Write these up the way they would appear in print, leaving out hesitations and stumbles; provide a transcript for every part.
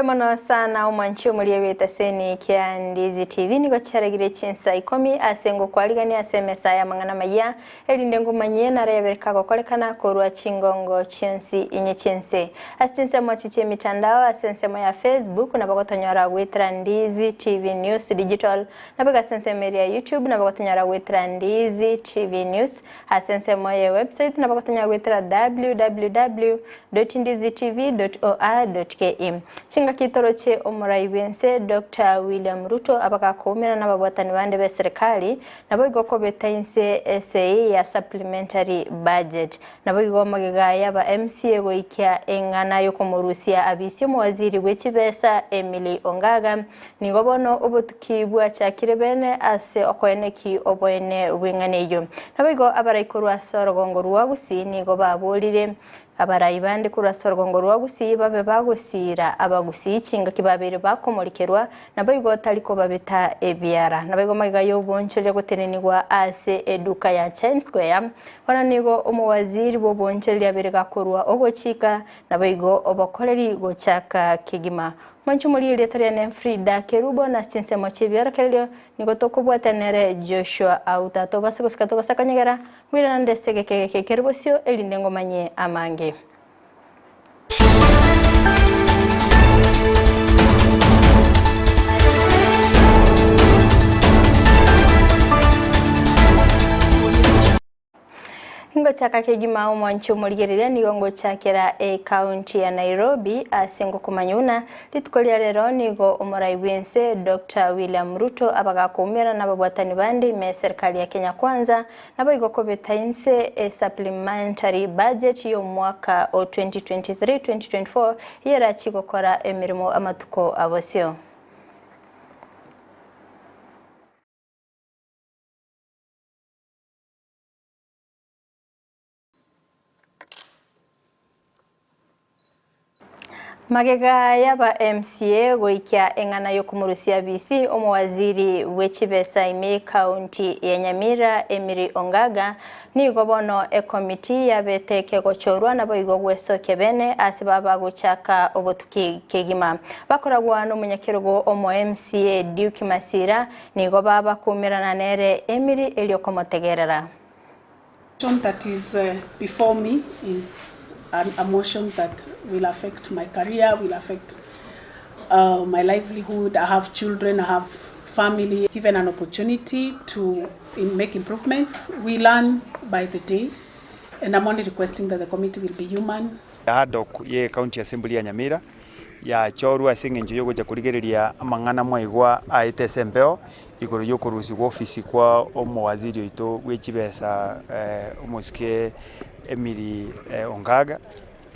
Mbuya mono sana omwanchi omoria bw'etaseni kia Ndizi TV nigo chiaregire chinsa ikomi ase ngokwarigania ase emesa y'amang'ana amayia erinde ngomanyie narayabereka gokorekana korwa chingongo chionsi inye chi'ense. Ase chinsemo echi chi'emitandao ase ensemo ya Facebook nabo gotonyora goetera Ndizi TV News Digital nabo iga ase ensemo eria ya YouTube nabo gotonyora goetera Ndizi TV News Ase ensemo ye website nabo gotonyara goetera www.ndizitv.or.ke. Chingaki toroche omorai bw'ense Doctor William Ruto abagakoumera nababwatani bande b'eserekari naboigo kobeta inse esei ya supplementary budget. Naboigo magega yaba MCA goikia eng'ana yokomorusia abisi omowaziri bwe chibesa Emily Ongaga Nigo bono obotuki bwachakire bene ase okoeneki oboene bw'eng'ana eyio. Naboigo abarai korwa ase orogongo rwa Gusii nigo baborire abarai bande korwa ase orogongo rwa Gusii babe bagosiira Abagusii chingaki babeire bakomorikerwa, naboigo tari kobabeta ebiara. Naboigo magega y'obonchoreria gotenenigwa ase eduka ya China Square, bono nigo omowaziri bw'obonchoreria abeire gakorua ogochika, naboigo obokoreri gochaka kegima. Mwanche morie erieta riane Frida Kerubo, na ase chinsemo chi'ebiorokererio nigo tokobwatia nere Joshua Auta. Tobase gosika tobase konyegera, ngwirana nde ase egeka egeke kere bosio, erinde ngomanye amange. Ngochaka kegima omwanchi omorigereria nigo ngochakera ecounty ya Nairobi ase ngokomanya buna rituko ria rero nigo omorai bwense Doctor William Ruto abagakoumera nababwatani bande ime eserikali ya Kenya Kwanza naboigo kobeta inse e supplementary budget yomwaka o 2023-2024 eyerachi gokora emeremo amatuko abosio. Magega y'aba MCA goikia eng'ana y'okomorusia BC omowaziri bwe chibesa ime y'ekaunti ya Nyamira Emily Ongaga nigo bono ekomiti yabete kegochorwa naboigo gwesokia bene ase baba gochaka obotuki kegima bakoragwa nomonyakerogo omo MCA Duke Masira Nigo babakumerana nere emiri erio komotegerera. Motion that is before me is a motion that will affect my career, will affect my livelihood, I have children, I have family. Given an opportunity to make improvements, we learn by the day and I'm only requesting that the committee will be human. Ad-hoc ye County Assembly ya Nyamira yachorwa ase eng'encho y'ogocha korigereria amang'ana mwaigwa aete ase embeo igoro y'okorusigwa ofisi kwa omowaziri oito bwe chibesa omosike Emily Ongaga,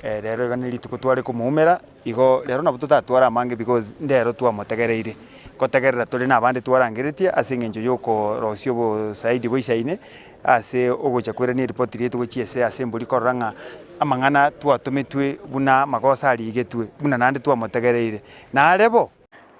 rero iga nerituko tware komoumera, igo rero nabo totatware amange because ndero twamotegereire, ngotegerera tore na abande twarangeretie ase eng'encho y'okorosia obosaidi boisaine. Ase ogocha koirania eripoti riaito gochia ase assembly korora ng'a amang'ana twatometwe buna amagoso arigetwe, buna naende twamotegereire. Nare bo.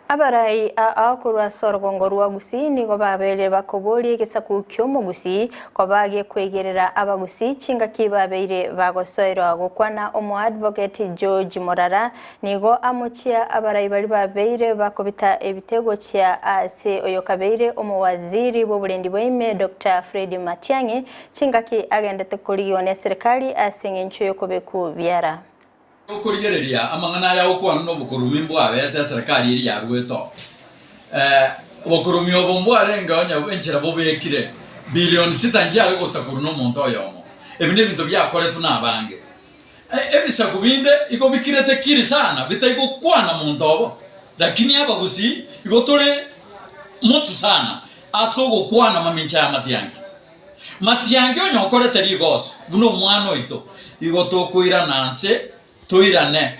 Abarai aa korwa ase orogongo rwa Gusii nigo babeire bakoboria egesaku ki'omogusii koba gekoigerera abagusii chingaki babeire bagosoerwa gokwana omoadvocate George Morara Nigo amochia abarai baria babeire bakobita ebite gochia ase oyokabeire omowaziri bw'oborendi bwa ime Doctor Fred Matiang'i chingaki agendete korigiwa neserikali ase eng'encho y'okobeku biara. Okorigereria amang'ana aya agokwanwa nobokorumi mbwabete eserekari eria yaruete oo. Obokorumi obo mbwarenge onye enchera bobekire billion sita nchiare gosakorwa nomonto oyomo. Ebi nebinto biakoretwe nabange. Ebisaku binde igo bikirete kiri sana bitai gokwana monto obo, lakini abagusii igo tore motu sana ase ogokwana mamincha ya matiangi. Matiangi onye okorete rigoso buna omwana oito, igo tokoirana nse toirane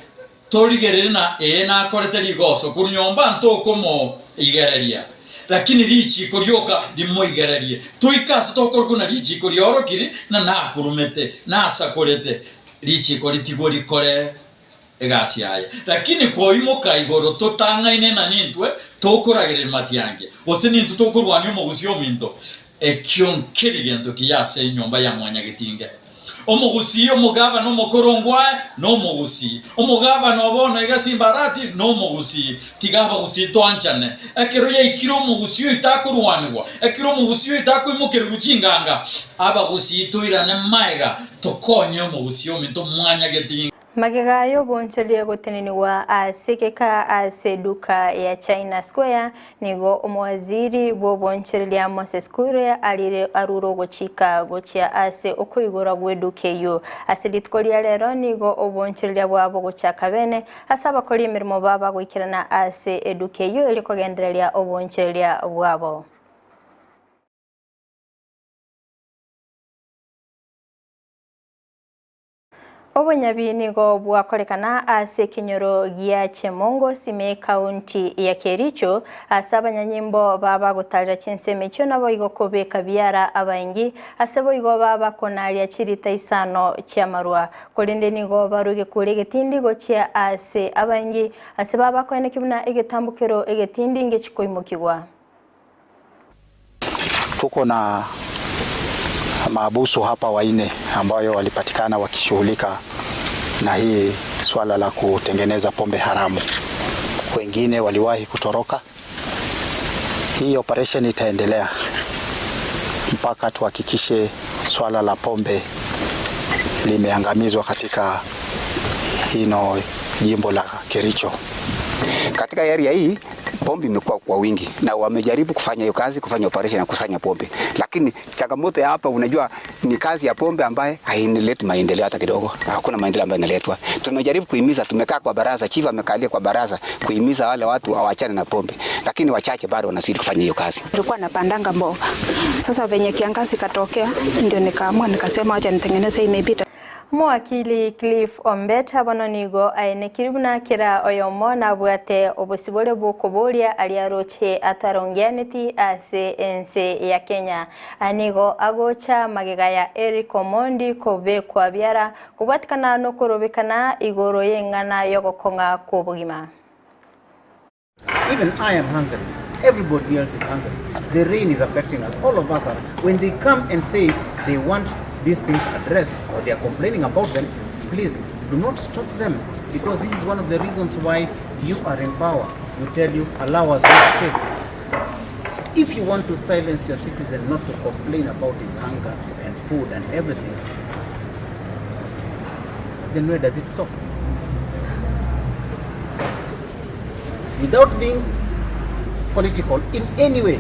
torigererie na ee nakorete rigoso korwa nyomba ntokomoigereria, lakini richiko rioka rimoigererie. Toike ase tokorokwa na richiko riorokiri, na nakurumete, nasakorete, richiko ritigwe rikore egasi yaye. Lakini koimoka igoro totang'aine na nintwe tokoragereria matiangi, gose nintwe tokorwania omogusii ominto, ekio nkeri gento kiya ase enyomba ya mwanyagetinge. Omogusii omogavana omokorongo aye nomogusii, omogavana o bono iga Simbarati nomogusii. Tiga abagusii twanchane. Ekero yaikire omogusii oito akorwanigwa, ekero omogusii oito akoimokerigwa chinganga, abagusii toirane magega tokonye omogusii ominto mwanyageti. Magega y'obonchoria gotenenigwa ase egeka ase eduka ya China Square, nigo omowaziri bw'obonchoreria Moses Kuria arire arure ogochika gochia ase okoigorwa gw'eduka eyio. Ase rituko ria rero nigo obonchoreria bwabo gochaka bene ase abakori emeremo baba goikerana ase eduka eyio erio kogendereria obonchoreria bwabo. Obonyabi nigo bwakorekana ase ekenyoro gia Chemongo Sime ekaunti ya Kericho ase abanyanyimbo baba gotarera chinsemo echio naboigo kobeka biara abaingi ase boigo baba konaria chirita isano chiamarwa korende nigo barwe egekuri egetindi gochia ase abaingi ase baba koenekia buna egetambokero egetindi ngechikoimokigwa. Tuko na maabusu hapa wanne ambayo walipatikana wakishughulika na hii swala la kutengeneza pombe haramu. Wengine waliwahi kutoroka. Hii operation itaendelea mpaka tuhakikishe swala la pombe limeangamizwa katika hino jimbo la Kericho. Katika area hii pombe imekuwa kwa wingi na wamejaribu kufanya hiyo kazi, kufanya operation ya kusanya pombe, lakini changamoto ya hapa, unajua ni kazi ya pombe ambaye hainileti maendeleo hata kidogo. Hakuna maendeleo ambayo inaletwa. Tumejaribu kuhimiza, tumekaa kwa baraza, chief amekalia kwa baraza kuhimiza wale watu waachane na pombe, lakini wachache bado wanazidi kufanya hiyo kazi. Tulikuwa napandanga mboga, sasa venye kiangazi katokea, ndio nikaamua nikasema acha nitengeneze, imepita. Omowakili Cliff Ombeta bono nigo aenekiri buna kera oyomo nabwate obosibore bw'okoboria aria aroche atarongeaneti ase ense ya Kenya. Nigo agocha magega ya Eric Omondi kobekwa biara kobwatikana nokorobekana igoro y'eng'ana y'ogokong'a kw'obogima. Even I am hungry. Everybody else is hungry. The rain is affecting us. All of us are. When they come and say they want these things addressed or they are complaining about them, please do not stop them, because this is one of the reasons why you are in power. We tell you, allow us this space. If you want to silence your citizen not to complain about his hunger and food and everything, then where does it stop? Without being political in any way,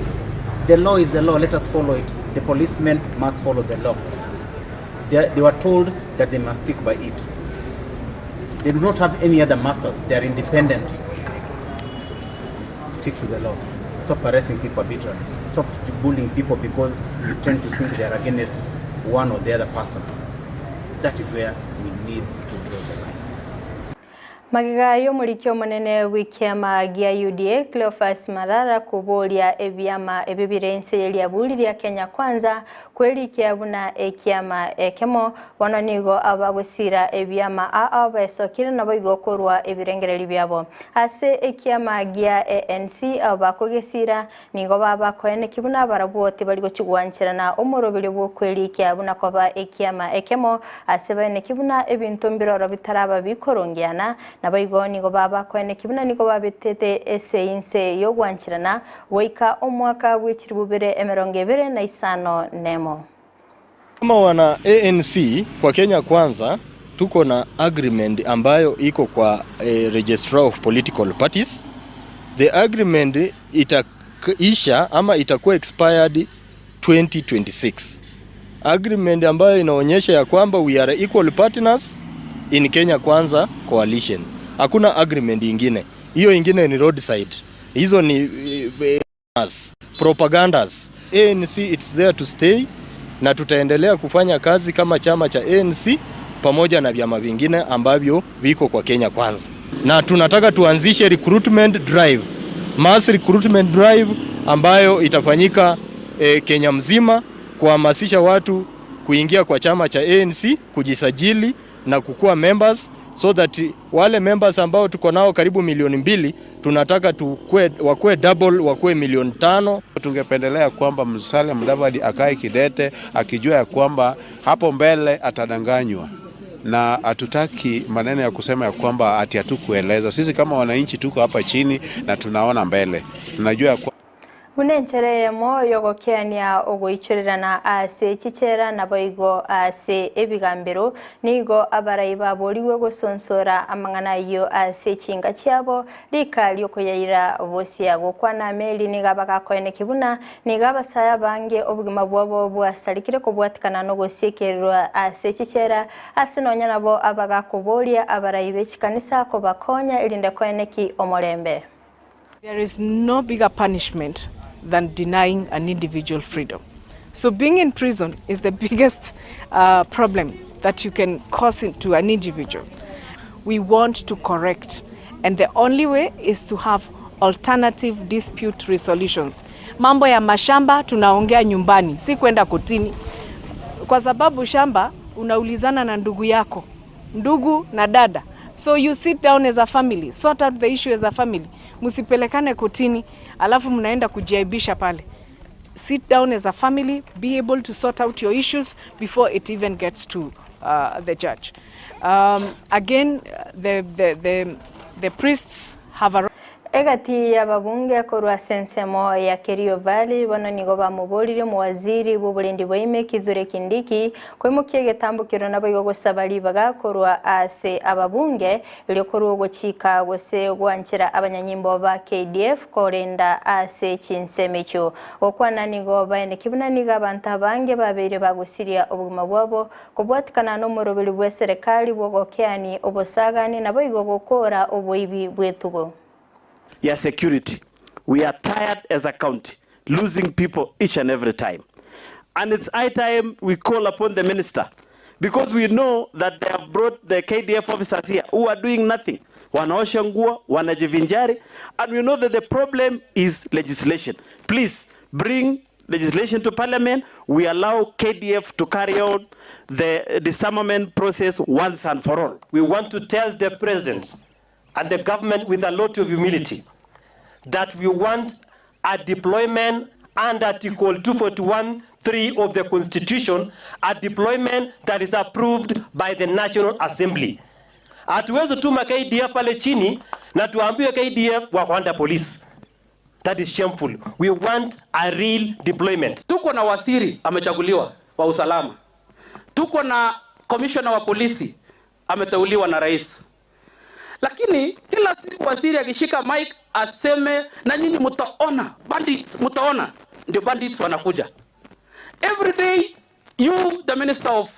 the law is the law. Let us follow it. The policemen must follow the law. They were told that they must stick by it. They do not have any other masters. They are independent. Stick to the law. Stop arresting people arbitrarily. Stop bullying people because you tend to think they are against one or the other person. That is where we need to draw the line. Magega y'omoriki omonene bw'ekiama gia UDA Cleophas Malala koboria ebiama ebi bire ense riaburi ria Kenya Kwanza kwerikia buna ekiama ekemo bono nigo abagosira ebiama aa besokire nabo igo korwa ebirengereri biabo ase ekiama gia ANC abakogesira nigo babakoeneki buna barabwo bari gochigwancherana omoroberi bwokwerikia buna koba ekiama ekemo ase baeneki buna ebinto mbiroro bitaraba bikorongiana nabo igo nigo babakoeneki buna nigo babetete ese inse yogwancherana goika omwaka bw'echiri bubere emirongo ebere na isano nemo. Kama wana ANC kwa Kenya Kwanza tuko na agreement ambayo iko kwa Registrar of Political Parties. The agreement itaisha ama itakuwa expired 2026. Agreement ambayo inaonyesha ya kwamba we are equal partners in Kenya Kwanza coalition. Hakuna agreement ingine. Hiyo ingine ni roadside. Hizo ni propagandas. ANC it's there to stay na tutaendelea kufanya kazi kama chama cha ANC pamoja na vyama vingine ambavyo viko kwa Kenya Kwanza. Na tunataka tuanzishe recruitment drive, mass recruitment drive ambayo itafanyika Kenya mzima kuhamasisha watu kuingia kwa chama cha ANC, kujisajili na kukuwa members. so that wale members ambao tuko nao karibu milioni 2 tunataka tukue, wakue double, wakue milioni 5. Tungependelea kwamba Musalia Mudavadi akae kidete akijua ya kwamba hapo mbele atadanganywa na hatutaki maneno ya kusema ya kwamba ati hatukueleza. Sisi kama wananchi tuko hapa chini na tunaona mbele, tunajua ya kwa Buna enchere emo yogokiania ogoichorerana ase chichera naboigo ase ebigambero nigo abarai baboriwe gosonsora amang'ana ayio ase chinga chiabo rika riokoyaira bosia gokwana meli niga bagakoeneki buna niga abasaya bange obogima bwabo bwasarikire kobwatikana nogosiekererwa ase chichera ase nonya nabo abagakoboria abarai bechikanisa kobakonya erinde koeneki omorembe. There is no bigger punishment than denying an individual freedom. So being in prison is the biggest problem that you can cause to an individual. We want to correct, and the only way is to have alternative dispute resolutions. Mambo ya mashamba tunaongea nyumbani, si kwenda kotini, kwa sababu shamba unaulizana na ndugu yako, ndugu na dada. So you sit down as a family, sort out the issue as a family. Msipelekane kotini, alafu mnaenda kujiaibisha pale. Sit down as a family, be able to sort out your issues before it even gets to the judge. Again, the priests have a Egati y'ababunge korwa sensemo ya Kerio Valley bono nigo bamuborire muwaziri bw'oborendi bwaime Kithure Kindiki koimokia egetambukiro nabo igo gosaba ribaga korwa ase ababunge erio korwa ogochika gose gwanchera abanyanyimbo ba KDF korenda ase chinsemo echio gokwana nigo baeneki buna nigo abanto abange babeire bagosiria obogima bwabo kobwatikana n'omoroberi bwa eserekari bwogokeani obosagani nabo igo gokora oboibi bw'etugo. Ya security. We are tired as a county, losing people each and every time. And it's high time we call upon the minister, because we know that they have brought the KDF officers here who are doing nothing. Wanaosha nguo, wanajivinjari, and we know that the problem is legislation. Please bring legislation to parliament. We allow KDF to carry on the disarmament process once and for all. We want to tell the president and the government with a lot of humility that we want a deployment under Article 241(3) of the Constitution, a deployment that is approved by the National Assembly. Hatuwezi tuma KDF pale chini na tuambiwe KDF wako under police. That is shameful. We want a real deployment. Tuko na waziri amechaguliwa wa usalama. Tuko na commissioner wa polisi ameteuliwa na rais. Lakini kila siku waziri akishika mic aseme na nyinyi mtaona bandits, mtaona ndio bandits wanakuja. Every day you the minister of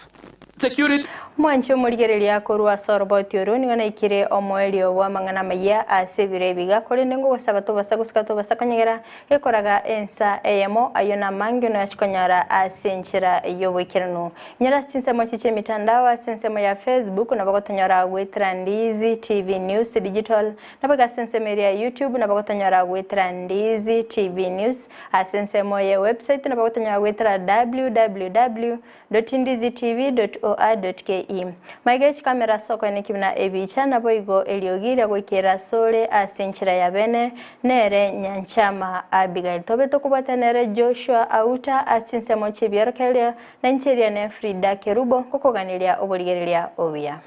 security. Mwanchi omorigereria korwa soroboti oro nigo naikire omoerio bwa amang'ana maya ase ebiro ebiga korende ngogosaba tobasa gosuka tobasa konyegera ekoraga ensa eyemo ayo na amange noyachikonyora ase enchera y'oboikeranu nyora ase chinsemo chiche emitandao ase ensemo ya Facebook nabo gotonyora gwetera Ndizi TV News Digital nabo ase ensemo eria ya YouTube nabo gotonyora gwetera Ndizi TV News ase ensemo ya website nabo gotonyora gwetera www.ndizitv.or.ke Maige chikamera soko nekibina ebicha nabo igo eriogire goikera sore ase enchera ya bene nere Nyanchama Abigail tobe tokobwatanere Joshua Auta ase ensemo chibiorokereria na encheria ne Frida Kerubo kokoganiria oborigereria obuya.